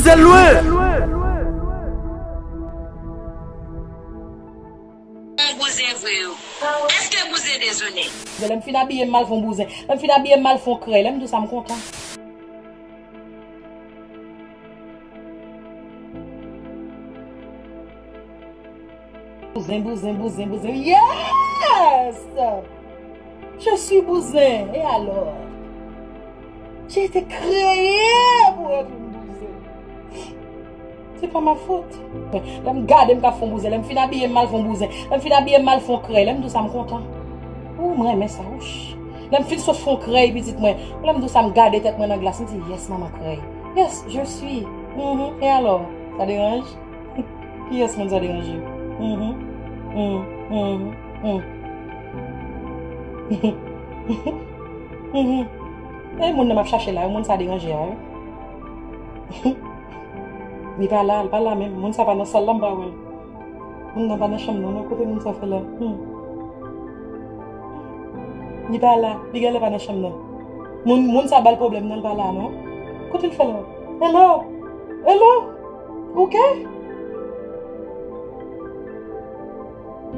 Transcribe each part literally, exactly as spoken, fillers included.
Sèl lwen. Yon bouzen vre yo. Èske bouzen dezone? Lè m fin abiye m, m al fè yon bouzen. Lè m fin abiye m, m al fè yon krèy. Lè m di w sa, m kontan. Bouzen, bouzen, bouzen, bouzen. Yes! Je suis bouzen. Et alors? J'ai été créé pour être une bouzen. C'est pas ma faute. Lè m gade m k ap fè yon bouzen, lè m fin abiye m, m al fè yon bouzen, lè m fin abiye m, m al fè yon krèy, lè m di w sa, m kontan. Ou, m renmen sa, wouch. Lè m fin sot fè yon krèy, pitit mwen, lè m di w sa, m gade tèt mwen nan glas, m di, yes, manman krèy. Yes, je suis. Mhm. Et alors? Ça dérange? Kiyès moun sa deranje? Mhm. Mhm. Mhm. Mhm. Mhm. E moun nan m ap chache la, moun sa deranje a, wi. Li pa la, li pa la menm. Moun sa pa nan sal la, m pa wè l. Moun nan pa nan chanm nan, non, kote moun sa fè la? Hmm. Li pa la, li genlè pa nan chanm nan. Moun, moun sa ba l pwoblèm nan, li pa la, non. Kote l fè la? Hello? Hello? Ou oke?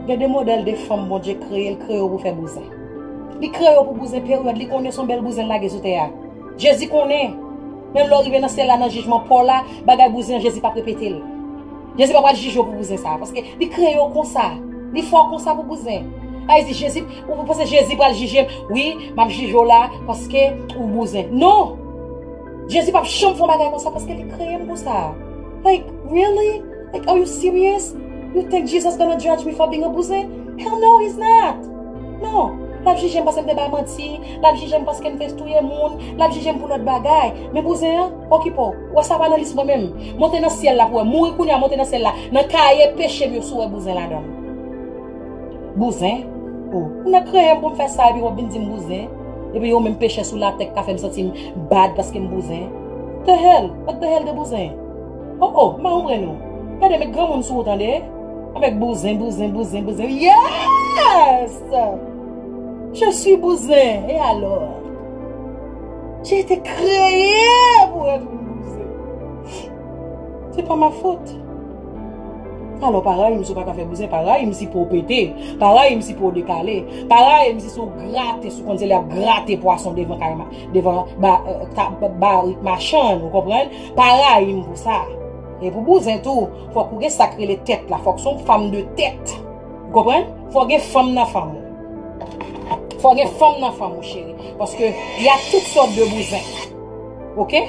Gen de modèl de fanm Bondye kreye, l kreye yo pou fè bouzen. Li kreye yo pou bouzen peryòd, li konnen se yon bèl bouzen l lage sou tè a. Jezi konnen. Menm lè w rive nan syèl la, nan jijman pa w la, bagay bouzen an, Jezi p ap repete l. Jezi pa pral jije w pou bouzen sa a, paske li kreye w konsa. Li fè w konsa pou bouzen. Sa vle di, Jezi, ou panse Jezi pral jije m? Wi, m ap jije w la, paske ou bouzen. Non! Jezi p ap janm fè yon bagay konsa, paske li kreye m konsa. Like, really? Like, are you serious? You think Jesus gonna judge me for being a bouzen? Hell no, he's not. Non. L ap jije m paske m te bay manti. L ap jije m paske m te touye moun. L ap jije m pou lòt bagay. Men bouzen an, okipe w. Ou wè sa pa nan lis mwen menm. Monte nan syèl la pou wè. Mouri kounye a, monte nan syèl la. Nan kaye peche m yo si w wè bouzen ladan l. Bouzen? Oh. Ou nan kreye m pou m fè sa epi w ap vin di m bouzen? Epi yo menm peche sou latè k ka fè m santi m bad paske m bouzen? The hell? What the hell de bouzen? Oh, oh, m pa konprann ou. Gade, met granmoun sou ou, tande. Avèk bouzen, bouzen, bouzen, bouzen. Yes! Je suis bouzen. Et alors? J'ai été créé pour être une bouzen. C'est pas ma faute. Alò, pa rayi m si w pa ka fè bouzen, pa rayi m si po w pete, pa rayi m si po w dekale, pa rayi m si, si w grate, si w konn se lè y ap grate pwason devan kay ma-, devan ba-, eh, ka-, ba-, barik machann, ou konprann? Pa rayi m pou sa. E pou bouzen tou, fòk ou gen sa k rele tèt la, fòk se yon fanm de tèt. Ou konprann? Fò gen fanm nan fanm ou. Fò gen fanm nan fanm ou, cheri. Paske y a tout sòt de bouzen. Oke?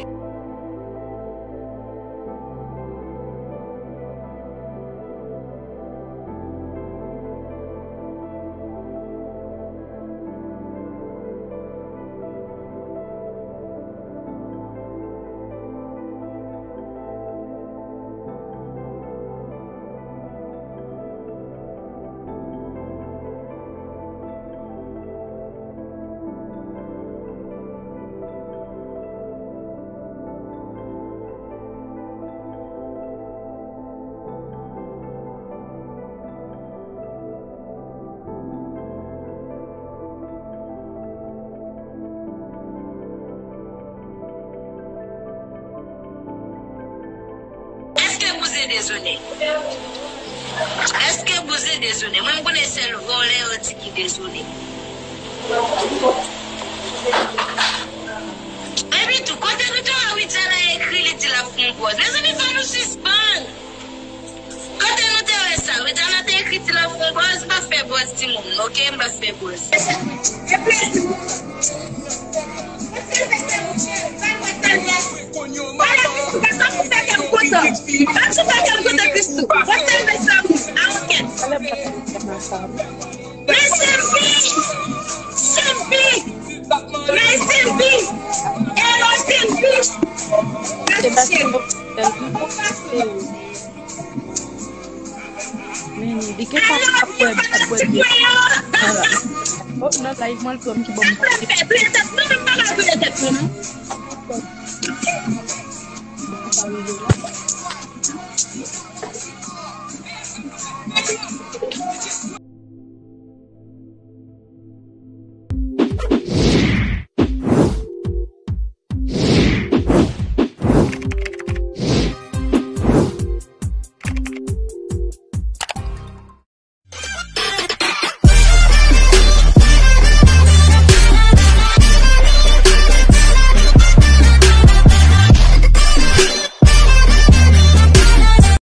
Èske bouzen dezone? Èske bouzen dezone? Mwen, m konnen sèl vòlè yo di ki dezone. Epi tou, kote nou te wè Widiana ekri li di l ap fè yon bòz? Mezanmi, fò nou sispann. Kote nou te wè sa? Widiana te ekri di l ap fè yon bòz, m pa fè bòz timoun, oke? M pa fè bòz. Men, li gen sa ap bwè, ap bwè byè. Ala. Oh, nan live mwen, l pran m ki ban m. Touye tèt, non, men m pa ka touye tèt mwen, non.